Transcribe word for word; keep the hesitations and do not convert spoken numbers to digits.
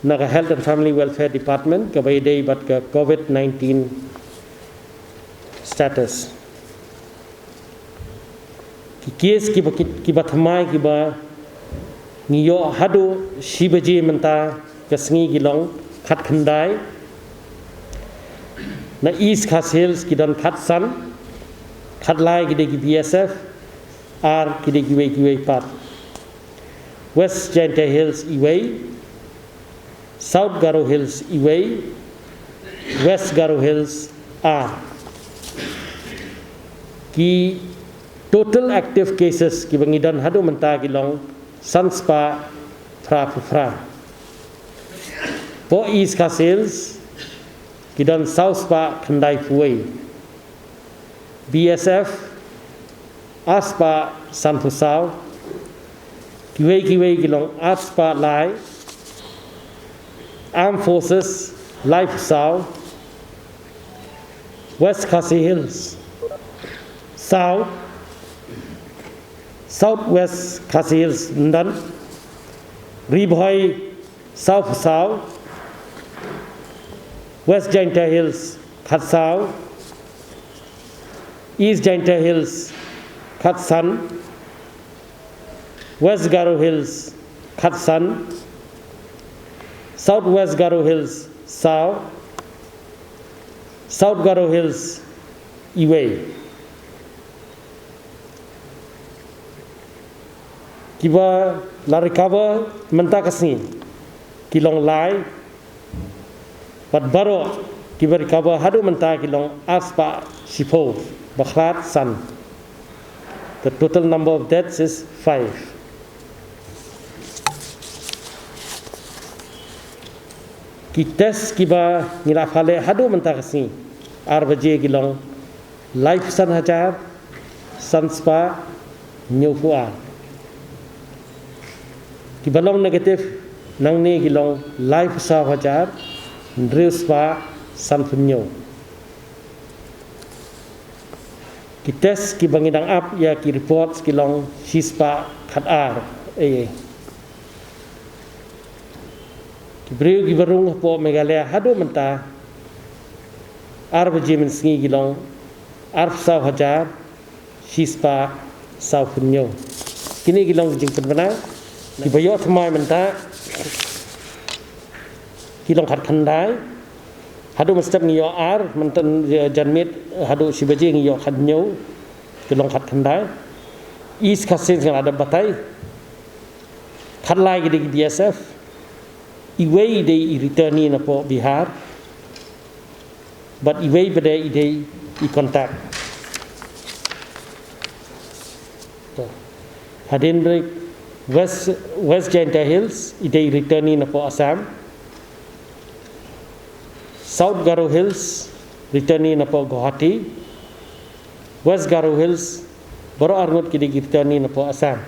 na ka Health and Family Welfare Department kaba ïadei bad ka COVID nineteen status. Ki case kiba ki, kiba thymmai kiba ngi ïoh haduh shi baje mynta ka sngi ki long khatkhyndai. Na East Khasi Hills ki don khatsan, khatlai ki dei ki B S F, ar ki dei kiwei kiwei pat. West Jaintia Hills iwei, South Garo Hills iwei, West Garo Hills ar. Ki total active cases kiba ngi don haduh mynta ki long san spah phra phew phra. Hapoh East Khasi Hills ki don saw spah khyndai phew wei. B S F ar spah san phew saw. Kiwei kiwei ki long ar spah lai. Armed Forces lai phew saw. West Khasi Hills saw. South West Khasi Hills ym don. Ri Bhoi saw phew saw. West Jaintia Hills khatsaw. East Jaintia Hills khatsan. West Garo Hills khatsan. South West Garo Hills saw. South Garo Hills iwei. Kiba la recover mynta ka sngi ki long lai. Bad baroh kiba recover haduh mynta ki long ar spah shiphew, ba khlad san. The total number of deaths is five. Ki test kiba ngi la pha leh haduh mynta ka sngi ar baje ki long lai phew san hajar san spah hynñiew phew ar. Kiba long negative nangne ki long lai phew saw hajar hynriew spah san phew hynñiew. Ki test kiba ngi dang ap ïa ki reports ki long shi spah khatar. Ei, ei. Ki briew kiba rung hapoh Meghalaya haduh mynta ar baje mynsngi ki long ar phew saw hajar shi spah saw phew hynñiew. Kine ki long ki jingpynbna. Kiba ïoh thymmai mynta ki long khatkhyndai. Haduh mynstep ngi ïoh ar, mynta, eh, janmiet, eh, haduh shi baje ngi ïoh khathynñiew. Ki long khatkhyndai. East Khasi Hills nga la dep batai. Khatlai ki dei ki B S F. Iwei i dei i returnee napoh Bihar. Bad iwei pat i dei i contact. To. Hadien ba West, West Jaintia Hills i dei i returnee napoh Assam. South Garo Hills returnee napoh Guwahati. West Garo Hills baroh arngut ki dei i returnee napoh Assam.